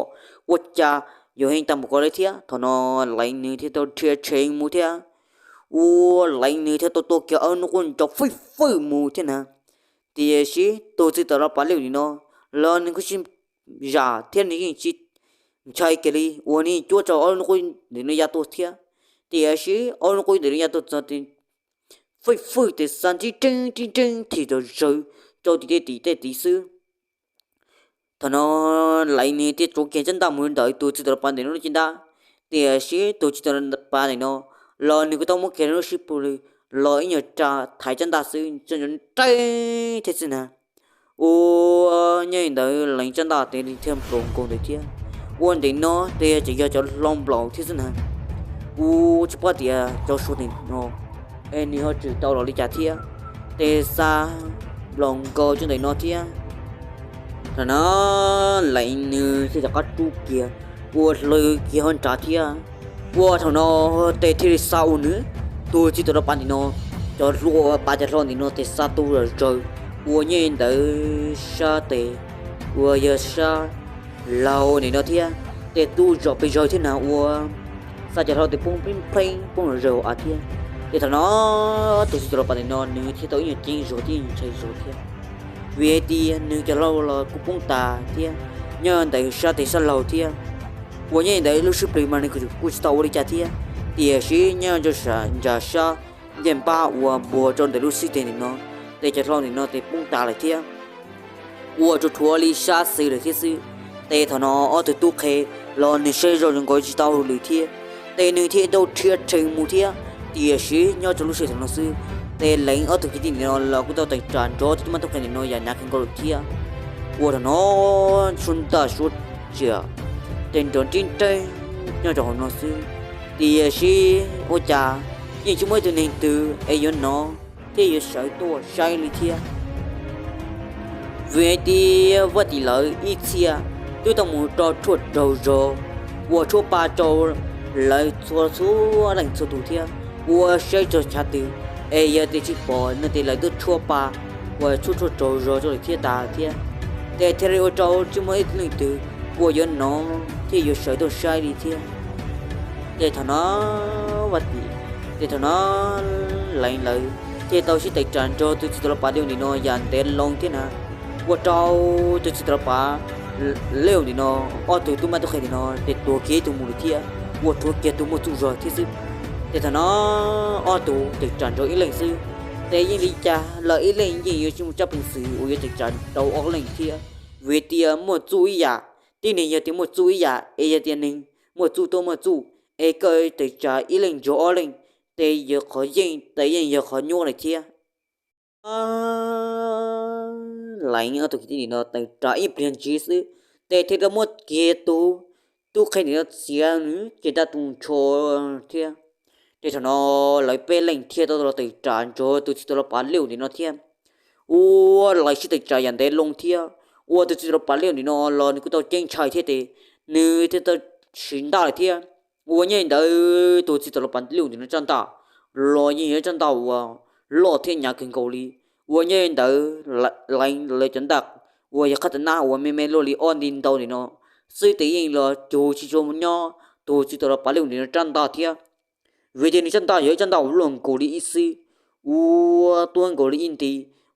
ua cas yuav heev tag npaum ko li thiab. Thaum no Leev nws thiaj tau dhia tshev mus thiab. Ua Leev nws thiaj tau tua kiag ob lub hnub qub nrov fwj fwj mus thiab na. Tiam sis tus txiv tawv los pav liaj nim no los nws kuj tsis zam thiab nws yeej tsis ntshai kiag li uas nws yeej cuab rau ob lub hnub qub ntawm no ya tuaj thiab. Tiam sis ob lub hnub qub ntawm no ya tuaj txog fwj fwj ces xa nrib nreeb nrib nreeb thim zom zaws rau tim tej tim tej tid xwb. Thaum no Leev nws thiaj tsuav kiag tsab ntaj mus ntawm tus txiv tawv los pav ntawm no lub caj dab. Tiam sis tus txiv tawv los pav ntawm no los nws kuj tau muab kiag lub sib pw lw los ib nyuag rab thaiv tsab ntaj xwb, tsab ntaj nreeb thiab xwb na. Ua nyob li ntawd Leev tsab ntaj tes thiaj nplaum nkaus ntawd thiab. Ua ntawm no ces tseem yog cov hlau nplaum thiab xwb na. Ua tsis paub tias cov suav ntawm no es nws ho tseem tau los li cas thiab, ces xa nplaum nkaus rau ntawm no thiab. Thaum no Leev nws thiaj rov qab rub kiag ua hlw kiag hauv nrad thiab. Ua thaum no ces thiaj li xa ua nws tus txiv tawv los pav ntawm no, cov hlua pav cov hlau ntawm no ces xa tu zom zaws. Ua nyob li ntawd sab tes uas yog sab laug ntawm no thiab ces tu zom pes zaws thiab na, ua xa cov hlau tes poob pleeb pleeb poob zom zaws av thiab. Ces thaum no tus txiv tawv los pav ntawm no nws thiaj tau ib nyuag ceeb zog thiab ntshai zog thiab, vim hais tias nws cov hlau los kuj poob tas thiab nyob ntawm sab tes sab laug thiab. Ua nyob li ntawd lub sib plis mas nws kuj tsis tau ua li cas thiab, tiam sis nyob rau ntsa sab ncej npab uas npuag rau ntawm lub xib teg ntawm no, ces cov hlau ntawm no ces poob tas lawm thiab, ua rau rhuav li sab xws lawm thiab xwb. Ces thaum no ob tug tub qhe los nws saib zoj zoo nkaus tsis tau hauj lwm thiab, ces nws thiaj tau dhia tshev mus thiab. Tiam sis nyob rau lub sij hawm thaum no xwb, ces Leev ob tug kwv tij ntawm no los kuj tau tawm tsam nrog ob tug tub mab tub qhe ntawm no yam hnav kawg nkaus lawm thiab. Ua thaum no suab ntaj suab tsiaj ces nrov nrib nreeb nyob rau hauv no xwb, tiam sis ua cas yeej tsis muaj ib tug neeg twg es yuav hnov thiab yuav sawv tuaj saib li thiab. Vim hais tias Vaj Tim lawv ib txhia twb tau mus rau tshuaj raug zog ua tshuaj pa rau lawv txhua txhua leej txhua tus thiab, ua saib txog chav twg es yog tias tsis pom no ces lawv twb tshuaj pa uas tshuaj tshuaj raug zog rau lawm thiab tas thiab. Ces thiaj li ua rau tsis muaj ib leej twg uas yuav hnov thiab yuav sawv tuaj saib li thiab. Ces thaum no Vaj Tim, ces thaum no Leev lawv thiaj tau sib tawm tsam nrog tus txiv tawv los pav liaj ntawm no yam ntev loo thiab na. Ua rau tus txiv tawv los pav liaj ntawm no ob tug tub mab tub qhe ntawm no ces tuag kiag ib tug mus lawm thiab, ua rhuav kiag tus muaj txuj zog thiab xwb. Ces thaum no ob tug tawm tsam nrog ib leeg xwb, ces yeej li cas los ib leeg yeej yuav tsis muaj tsab peev xwm uas yuav tawm tsam rau ob leeg thiab, vim tias muaj txuj ib yam. Tib neeg yog tias muaj txuj ib yam es yog tias neeg muaj txuj tuaj muaj txuj, es koj tawm tsam ib leeg nrog ob leeg, ces yog qhov yeej, ces yeej yog qhov nyuaj lawm thiab. Leev ob tug kwv tij ntawm no tawm tsam ib pliag ntsis xwb, ces thiaj li muab kiag tus tub qhe ntawm no txiav nws ces dab tu nrho thiab. Ces thaum no lawv peb leeg thiaj tau los tawm tsam nrog tus txiv tuam los pav liaj ntawm no thiab. Ua lawv sib tawm tsam yam ntev loo thiab, ua tus txiv tuam los pav liaj ntawm no los nws kuj tau ceeb tsheej thiab ces nws thiaj tau siv ntaj lawm thiab. Ua nyob li ntawd tus txiv tuam los pav liaj ntawm no tsab ntaj los yeej yog tsab ntaj uas loj thiab hnyav kawg nkaus li. Ua nyob li ntawd Leev lawv cov ntaj uas yog qhab taw nab uas me me luaj li ob nti ntau ntawm no xwb ces yeej los cug tsis tshua nyob tus txiv tuam los pav liaj ntawm no tsab ntaj thiab. Vim tias nws tsab ntaj yog ib tsab ntaj uas luaj nkaus li ib xwb, ua tuab nkaus li ib nti,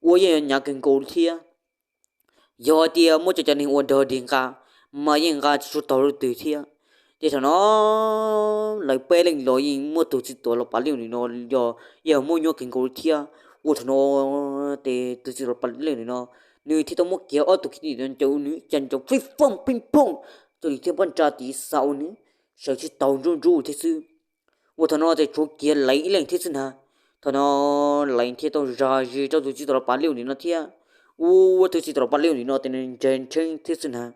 ua yeej yog hnyav kawg nkaus li thiab. Yog hais tias muab cov cov neeg uas nrog dig nqa mas yeej nqa tsis tshua taug lub twg thiab. Ces thaum no lawv peb leeg los yeej muab tus txiv tuam los pav liaj ntawm no yog yeej muab nyuaj kawg nkaus li thiab. Ua thaum no ces tus txiv tuam los pav liaj ntawm no nws thiaj tau muab kiag ob tug kis ntawm no ncaws nws cas ncaws fij fooj pheej phooj, tus nws thiaj npaj nra tiv xa ua nws sawv tsis taus nruj nruj thiab xwb. Ua thaum no ces tshuav kiag Leev ib leeg thiab xwb ntag. Thaum no Leev thiaj tau zam zis rau tus txiv tuam los pav liaj ntawm no thiab. Ua tus txiv tuam los pav liaj ntawm no ces nws ntseg ntsheeb thiab xwb ntag.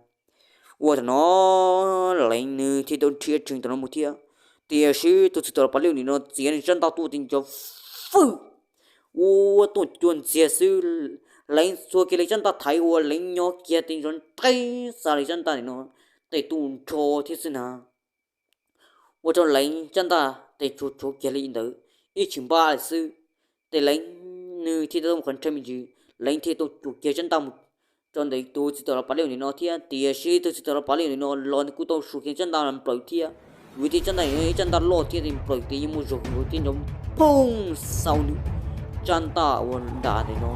Ua thaum no Leev nws thiaj tau rhia rhees thaum no mus thiab. Tiam sis tus txiv tuam los pav liaj ntawm no txiav nws tsab ntaj tuaj tis nco fwj, ua tuaj cua ntxiag xwb. Leev txhua kiag li tsab ntaj thaiv ua Leev nyob kiag tis nco nreeb xa li tsab ntaj ntawm no tes tu nrho thiab xwb ntag. Ua rau Leev tsab ntaj tes tsuag tsuag kiag li ntawd ib tshim npab li xwb. Ces Leev nws thiaj tau mus qhov nrhab me ntsis, Leev thiaj tau cuam kiag tsab ntaj mus rau ntawm tus txiv tuam los pav liaj ntawm no thiab. Tiam sis tus txiv tuam los pav liaj ntawm no los nws kuj tau suav kiag tsab ntaj los nplawm thiab, vim tias tsab ntaj ntawm no yog ib tsab ntaj loj thiab tes nplawm tes yeej muaj zog nkaus thiab nco phooj xaus nws tsab ntaj uas nram ntawm no,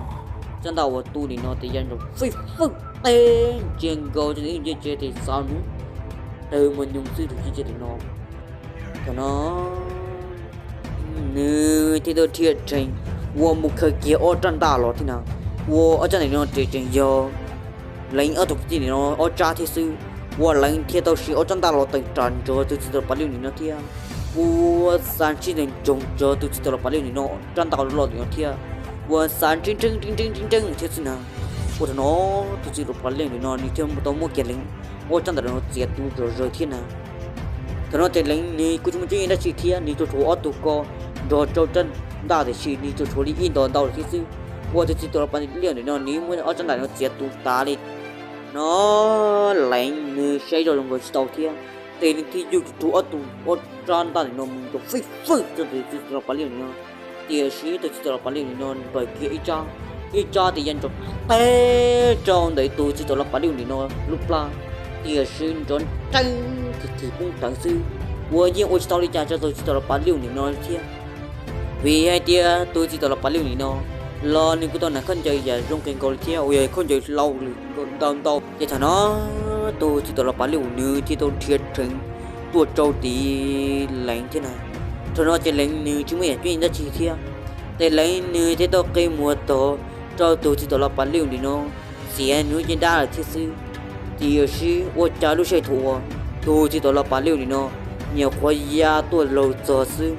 tsab ntaj uas tu ntawm no tes ya nrov fij fwj teb ntsia nkaus rau ntawm nce tsev tes xaus nws tawg mos nyoos xwb tus txiv tuam no. Thaum no nws thiaj tau rhia rhees ua mus khaws kiag ob rab ntaj los thiab na. Ua ob rab ntawm no ces tseem yog Leev ob tug kwv tij ntawm no ob rab thiab xwb. Ua Leev thiaj tau siv ob rab ntaj los tawm tsam nrog tus txiv tuam los pav liaj ntawm no thiab. Ua xa ntsib ntawm nroog nrog tus txiv tuam los pav liaj ntawm no rab ntaj loj ntawm no thiab. Ua xa ntsib nreeb nreeb nreeb nreeb thiab xwb na. Ua thaum no tus txiv tuam los pav liaj ntawm no nws thiaj tau muab kiag Leev ob rab ntaj no txiav tu zom zaws thiab na. Thaum no ces Leev nws kuj tsis muaj cuab yeej dab tsi thiab, nws tsuas tshuav ob tug ko nrog rau rab ntaj tiam sis nws tsuas tshuav li ib nto ntau lawm thiab xwb. Ua tus txiv tuam los pav liaj ntawm no nws muab ob rab ntaj no txiav tu tas li. No Leev nws saib zoo nkaus tsis tau thiab, ces nws thiaj yuj rau ob tug ob rab ntaj ntawm no mus nrov fij fwj rau tus txiv tuam los pav liaj ntawm no. Tiam sis tus txiv tuam los pav liaj ntawm no nplawm kiag ib rab, ib rab tes ya nrov teb rau ntawm tus txiv tuam los pav liaj ntawm no lub plab, tiam sis nrov nreeb thim thim poob tawv xwb. Ua yeej ua tsis tau li cas rau tus txiv tuam los pav liaj ntawm no thiab. Vim hais tias tus txiv tuam los pav liaj ntawm no los nws kuj tau hnav khaub ncaws yam zoo kawg nkaus li thiab uas yog khaub ncaws hlau lwm ntau ntau. Ces thaum no tus txiv tuam los pav liaj nws thiaj tau rhia rhees tuaj rau tim Leev thiab na. Thaum no ces Leev nws tsis muaj yam cuab yeej dab tsi thiab, ces Leev nws thiaj tau qi muag tog rau tus txiv tuam los pav liaj ntawm no, txiav nws lub cev dab lawm thiab xwb. Tiam sis ua cas lub sij hawm thaum uas tus txiv tuam los pav liaj ntawm no nyuam qhuav ya tuaj laug txog xwb,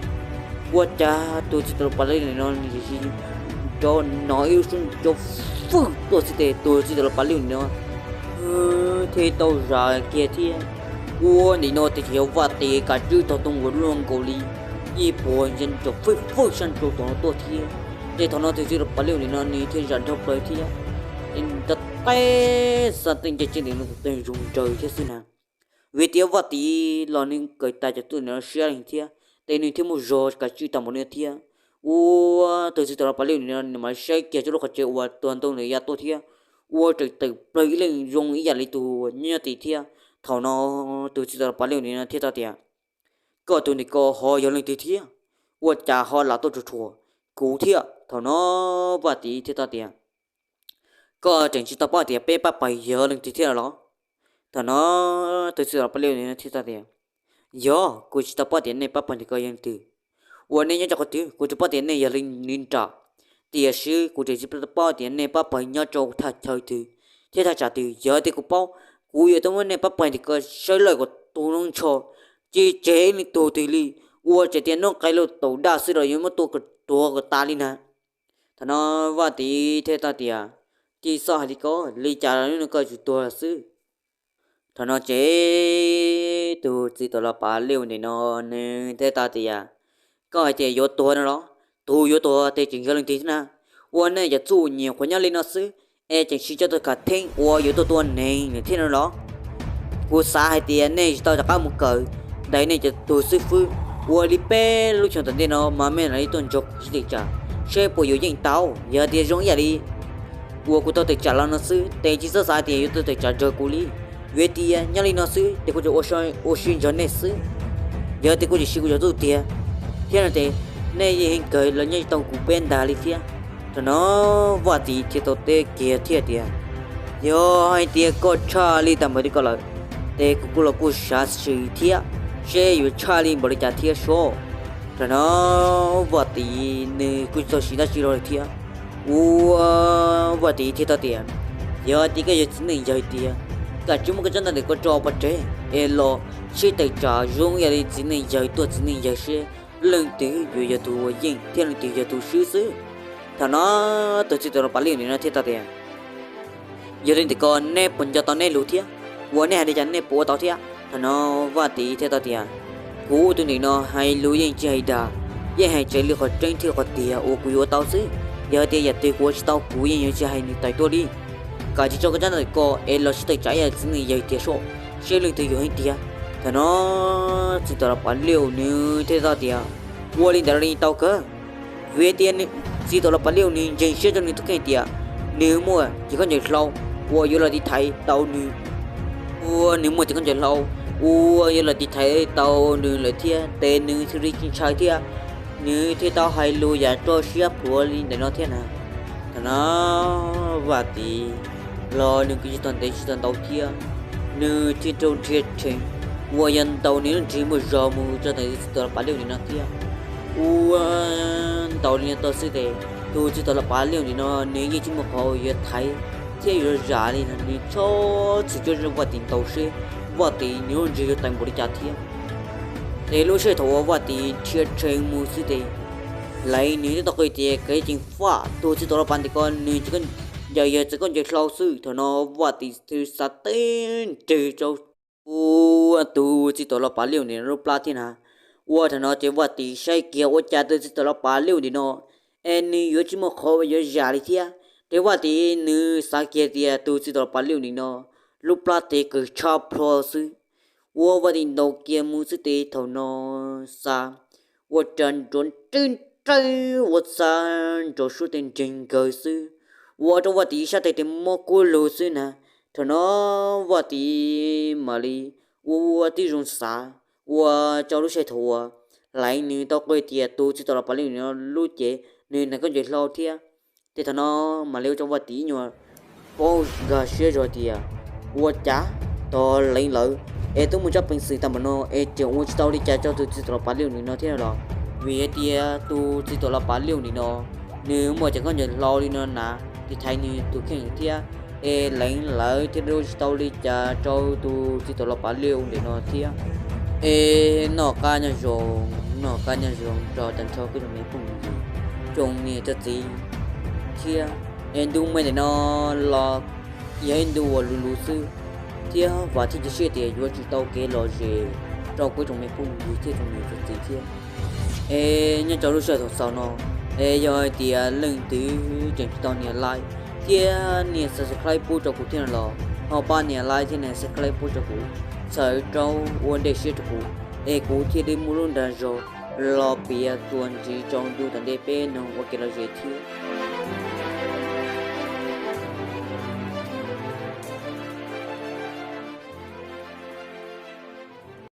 ua cas tus txiv tuam los pav liaj ntawm no nws nrov no ib lub suab nco fwj tuaj xwb ces tus txiv tuam los pav liaj ntawm no thiaj tau zam kiag thiab. Ua ntawm no ces tseem yog vaj tis kav tswb tog tooj uas luaj nkaus li ib puas ntsia nco fwj fwj sab nraud tom no tuaj thiab. Ces thaum no tus txiv tuam los pav liaj ntawm no nws thiaj zam nrog plaws thiab, ces nws tau teb xa tej nce tsev ntawm no teg zoog nraws thiab xwb na. Vim tias vaj tis los nws kawm tas cov tuaj ntawm no siab leej thiab, ces nws thiaj muaj zog kav tswj tau npaum no thiab. Ua tus txiv tuam los pav liaj ntawm no nws mam saib kiag rau lub qhov tsev uas tuag ntoo ntawd ya tuaj thiab, ua tseem tawm plaws ib leeg zoo ib yam li tus nyob nyob tid thiab. Thaum no tus txiv tuam los pav liaj ntawm no thiaj tau tias, koj tus ntawm ko ho yog leej twg thiab? Ua cas ho lam tuaj ruam ruam kuv thiab? Thaum no vaj tis thiaj tau tias, koj tseem tsis tau paub tias peb pab pawg yog leej twg thiab los? Thaum no tus txiv tuam los pav liaj ntawm no thiaj tau tias, yog kuv tsis tau paub tias nej pab pawg ntawm ko yog leej twg. Ua nej nyob rau qhov twg kuv tsis paub tias nej yog leej nram, tiam sis kuv tseem tsis paub tias nej pab pawg nyob rau thaj chaw twg thiab thaj tsam twg. Yog tias kuv paub, kuv yuav tuaj muab nej pab pawg ntawm ko sawv lawm kom tu noob ntsho, tsis tseg ib leej tug twg li. Ua tseem tias noob qes lub taub daj xwb los yuav muab tua kom tuag kom tas li na. Thaum no vaj tis thiaj tau tias, tsis txhob hais li ko, li cas los hnub no koj yuav tsum tuag xwb. Thaum no ces tus txiv tuam los pav liu nim no nws thiaj tau tias, koj hais tias yuav tuag no los? Tus yuav tuag ces tseem yog leej twg thiab na? Ua nej cov txuj nyuam qhuav nyob li no xwb es tseem siv cov tus khav theeb uas yuav tuaj tua neeg thiab no los? Kuv xav hais tias nej tsis tau rov qab mus kawm ntawm nej cov tus xib fwb ua li peb lub xyoo tom ntej no mas mej mam li tuaj nrog kuv sib tawm tsam seb puas yuav yeej tau. Yog tias zoo ib yam li uas kuv tau tawm tsam los no xwb ces tsis txhob xav tias yuav tau tawm tsam nrog kuv li. Vim tias nyob li no xwb ces kuv tsuas ua siab nrog nej xwb. Yog tias kuv tsis siv kuv cov txuj tiag thiab no ces nej yeej kawg los nyob tsis tau kuv peb ntag li thiab. Thaum no Vaj Tiv thiaj tau teb kiag thiab tias, yog hais tias koj tshaj li tag npaum li ko lawm ces kuv kuj los kuj xav sim thiab seb yuav tshaj li npaum li cas thiab seb. Thaum no Vaj Tiv nws kuj tsis tau siv dab tsi los li thiab. Ua Vaj Tiv thiaj tau tias, yog tias koj yog txiv neej yawg tiag, koj tsis muab koj tsob ntawm ko tso pov tseg es los sib tawm tsam zoo ib yam li txiv neej yawg tuaj txiv neej yawg seb leej twg yuav yog tus uas yeej thiab leej twg yog tus swb xwb. Thaum no tus txiv tuam los pav liu nim no thiaj tau tias, yog li ntawm ko neb puas nco tau neb lus thiab? Ua neb hais li cas neb puas ua tau thiab? Thaum no Vaj Tiv thiaj tau tias, kuv ua tus nim no hais lus yeej tsis hais dag, yeej hais tsev li qhov tseeb thiab qhov tiag uas kuv yuav ua tau xwb. Yog tias yam twg kuv ua tsis tau kuv yeej yuav tsis hais nws tawm tuaj li. Koj tsis tso koj tsob ntawm ko es los sib tawm tsam ib yam li txiv neej yawg tiag seb, seb leej twg yog heev tiag. Thaum no txiv tuam los pav liu nws thiaj tau tias, ua li ntawd li tau kawg. Vim tias txiv tuam los pav liu nws ntseeg siab rau nws tus kheej tias nws muaj cov khaub ncaws hlau uas yuav los tiv thaiv tau nws. Ua nws muaj cov khaub ncaws hlau uas yuav los tiv thaiv tau nws lawm thiab ces nws thiaj li tsis ntshai thiab nws thiaj tau hais lus yam rau siab plhuav li ntawm no thiab na. Thaum no Vaj Tiv los nws kuj tsis tau ntev tsis tau ntau thiab, nws thiaj rau nrhiav rhees uas yog ntaus nws lub nrig muaj zog mus rau ntawm txiv tuam los pav liu nim no thiab. Ua ntaus li no tau xwb ces tus txiv tuam los pav liu nim no nws yeej tsis muaj qhov yuav thaiv thiab yuav zam li, nws txhob txwm cuab Vaj Tiv ntaus seb Vaj Tiv nws lub nrig yuav tawv npaum li cas thiab. Ces lub sij hawm thaum uas Vaj Tiv nrhiav rhees mus xwb ces Leev nws twb tau qw tias koj ceev faj, tus txiv tuam los pav ntawm ko nws ncaws yawg txawm khaub ncaws hlau xwb. Thaum no Vaj Tiv thiaj xav teb nrwg rau ua tus txiv tuam los pav liu nim no lub plab thiab na. Ua thaum no ces Vaj Tiv saib kiag ua cas tus txiv tuam los pav liu nim no es nws yuav tsis muaj qhov yuav zam li thiab. Ces Vaj Tiv nws xav kiag tias tus txiv tuam los pav liu nim no lub plab tes kawg tshab plho xwb. Ua Vaj Tiv ntaus kiag mus xwb tes thaum no xav ua rag nruav nrawj nrawj ua xav nrov suab tes nreeg nkawg xwb, ua rau Vaj Tiv sab tes tes mob kub lug xwb na. Thaum no Vaj Tiv mam li ua tib zoo xav, ua rau lub sij hawm thaum uas Leev nws tau qw tias tus txiv tuam los pav liu nim no lub cev nws hnav khaub ncaws hlau thiab. Ces thaum no mam li ua rau Vaj Tiv ib nyuag paub nkag siab zog tias ua cas tog Leev lawv es twb muaj tsab peev xwm tag npaum no es tseem ua tsis tau li cas rau tus txiv tuam los pav liu nim no thiab los? Vim hais tias tus txiv tuam los pav liu nim no nws muaj cov khaub ncaws hlau li no na, tiv thaiv nws tus kheej thiab, es Leev lawv thiaj ua tsis tau li cas rau tus txiv tuam los pav liu nim no thiab. Es noj qab nyob zoo, noj qab nyob zoo rau tag nrho kwv tij phooj ywg, tsoom niam tsoom txiv thiab. Es ntu me ntawm no los yog ib ntu uas luv luv xwb, thiab vam thiab cia siab tias yuav tsim tau kev lom zem rau kuv tsoom me phooj ywg thiab tsoom niam tsoom txiv thiab. Es nyob rau lub sij hawm thaum xaus no, es yog hais tias leej twg tseem tsis tau nias like thiab nias subscribe pub rau kuv thiab no los ho pab nias like thiab nias subscribe pub rau kuv, txhawm rau ua nroj siab rau kuv, es kuv thiaj li muaj lub nra zog los piav txuas ntxiv rau ntu tom ntej peb nug ua kev lom zem thiab.